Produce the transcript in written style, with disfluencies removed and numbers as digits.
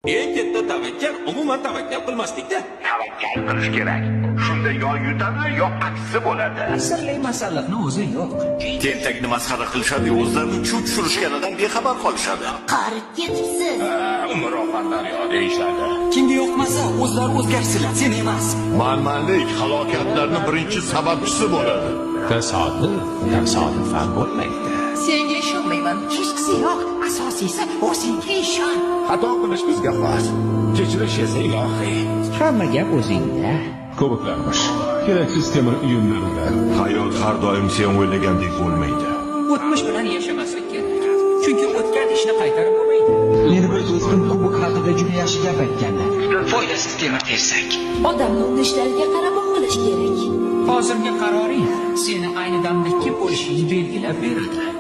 Eng katta tavakkal umuman tavakkal qilmaslikda. Tavakkal qilish kerak. Shunda yo yutadi, yo aksi bo'ladi. Sirli masalliqni o'zi yo'q. Tentakni masxara qilishadi, o'zlarini chuv tushirishganidan bexabar qolishadi. Qarib ketibsiz. Umr daryo deyishadi. Kimga yoqmasa, o'zlari o'zgarsinlar, sen emas. Manmanlik halokatlarning birinchi sababchisi bo'ladi. Tasodif, tasodifan bo'lmaydi. Senga ishonmayman. Hechqisi yo'q. Asosiysi o'zingga ishon. Xato qilish bizga xos. Kechirish esa ilohiy. Hamma gap o'zingda. Ko'biklarmish. Keraksiz temir uyumlarida. Hayot har doim sen o'ylagandek bo'lmaydi. O'tmish bilan yashamaslik kerak. Chunki o'tgan ishni qaytarib bo'lmaydi. Meni bir do'stim kubok haqida juda yaxshi gap aytgandi. Foydasiz temir tersak. Odamni uni ishlariga qarab baholash kerak. Hozirgi qaroring seni ayni damda kim bo'lishingni belgilab beradi.